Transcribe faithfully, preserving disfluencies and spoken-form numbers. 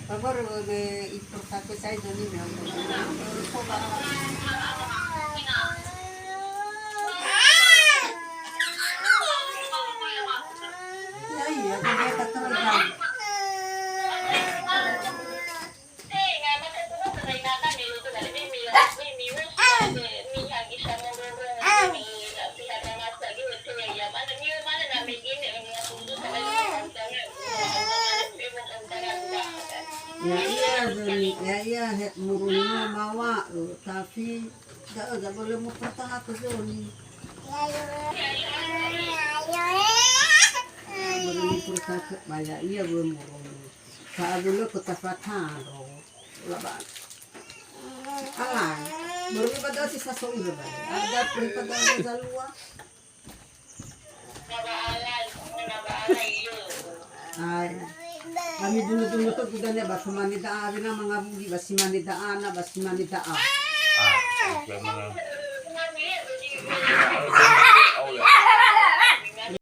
Ba börö me iprotake sai doni me. Ya, iya, dia kata orang. Ya, iya, Zoni. Ya, iya, he, muruni mawa'ö, tapi da'ö zabölö mupertaha ke Zoni. Börö mupertaha ke, ba ya, iya, börö muruni. Fa'abölö ko tafataro. Laba. Alai. Muruni ba da'ö si saso'i laba. Ada perintah da'ö zalua. Ai. Kami dulu-dulu tuh gudanya ba famani da'a, wena mangawuli ba si mani da'a, na ba si mani da'a. Ah, oke, mana?